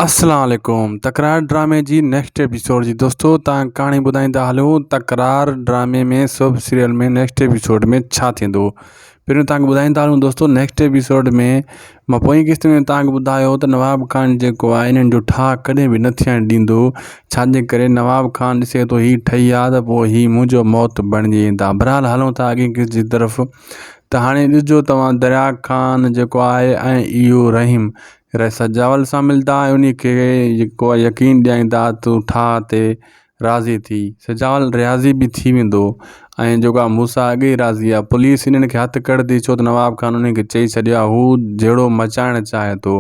السلام عليڪم تڪرار ڊرامي جي نيڪسٽ ايپيسوڊ جي دوستو تان ڪهاڻي ٻڌائيندا هلون تڪرار ڊرامي ۾ سوپ سيريل ۾ نيڪسٽ ايپيسوڊ ۾ ڇا ٿيندو پهريون تان ٻڌائيندا هلون دوستو نيڪسٽ ايپيسوڊ ۾ مان پوئين قسط ۾ تان ٻڌايو ته نواب خان جيڪو آهي انهن جو ٺاهه ڪڏهن به نه ٿيڻ ڏيندو ڇاجي ڪري نواب خان ڏسي ٿو هي ٺهي آ ته پوء هي منهنجو موت بڻجي ويندا بهرحال هلون ٿا اڳين قسط جي طرف ته هاڻي ڏسجو توهان دريا خان جيڪو آهي ۽ اهو رحيم رئيس سجاول سان ملدا ۽ انهي کي جيڪو آهي يقين ڏياريندا تون ٺاهه تي راضي ٿي. سجاول رياضي به ٿي ويندو ۽ جيڪو آهي موسيٰ اڳي ئي راضي آهي. پوليس انهن کي هٿ ڪڍندي ڇو ته نواب خان انهن کي چئي ڇڏيو آهي هو جهيڙو مچائڻ چاهي ٿو.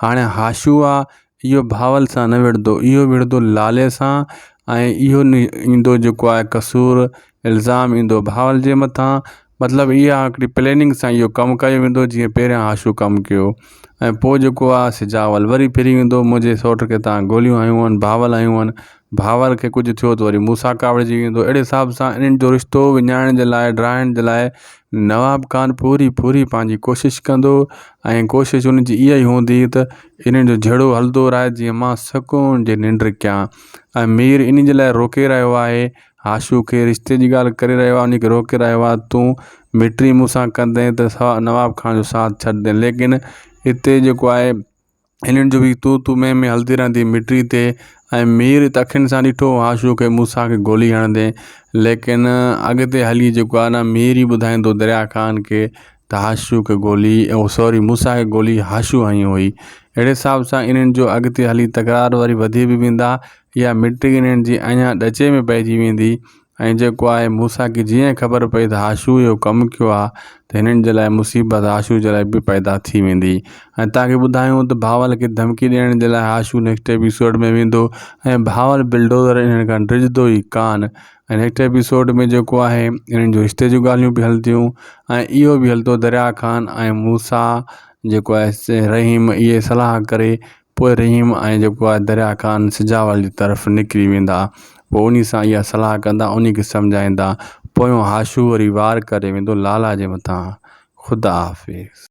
هاڻي هاشو آهي اهو بهاول سان نه وڙهندو اهو وڙهندو لالي سان ۽ اهو ايندو جيڪو آهي قصور الزام ايندو بهاول جي مٿان مطلب اها هڪڙي پليننگ سان اهو ڪم ڪيو ويندو جيئن پهريان هاشو ڪم ڪيو ۽ پوء جيڪو آهي سجاول وري ڦري ويندو منهنجي سئوٽ کي تان گوليون هنيون آهن بهاول هنيون آهن بهاول کي ڪجهه ٿيو ته وري مون سان ڪاوڙجي ويندو اهڙي حساب سان انهن جو رشتو وڃائڻ جي لاء ڊاهڻ جي لاء نواب خان پوري پوري پنهنجي ڪوشش ڪندو ۽ ڪوشش ان جي اها ئي هوندي ته انهن جو جهيڙو هلندو رهي جيئن مان سڪون جي ننڊ ڪيان ۽ مير ان جي لاء روڪي رهيو آهي هاشو کي رشتي جي ڳالهه ڪري رهيو آهي ان کي روڪي رهيو آهي تون مٽي مون سان ڪندين ته نواب خان جو ساٿ ڇڏندين ليڪن هتي جيڪو آهي هنن جو به تون تون مين مين هلندي رهندي مٽي تي ۽ مير ته اکين سان ڏٺو هاشو کي موسيٰ کي گولي هڻندي ليڪن اڳتي هلي جيڪو آهي نه مير ئي ٻڌائيندو دريا خان کي ته هاشو کي گولي او سوري موسيٰ کي گولي هاشو هنئي هئي اهڙي حساب سان انهن جو اڳتي هلي تڪرار وري وڌي به ويندا اها مٽي انهن جي اڃا ڏچي ۾ پئجي ويندي ۽ جيڪو آهي موسيٰ کي جيئن خبر پئي ته هاشو اهو ڪم ڪيو آهي ته هنن جي لاء مصيبت هاشو جي لاء به پيدا ٿي ويندي ۽ توهان کي ٻڌايون ته بهاول کي ڌمڪي ڏيڻ جي لاء هاشو نيڪسٽ ايپيسوڊ ۾ ويندو ۽ بهاول بلڊوزر انهن کان ڊڄندو ئي ڪانه ۽ نيڪسٽ ايپيسوڊ ۾ جيڪو آهي انهن جو رشتي جون ڳالهيون به هلنديون ۽ اهو به هلندو دريا خان ۽ موسيٰ جيڪو آهي رحيم اهي صلاح ڪري پوء رحيم ۽ جيڪو آهي دريا خان سجاول جي طرف نڪري ويندا. پوء انهي سان اها صلاح ڪندا، انهي کي سمجهائيندا. پويون هاشو وري وار ڪري ويندو لالا جي مٿان. خدا حافظ.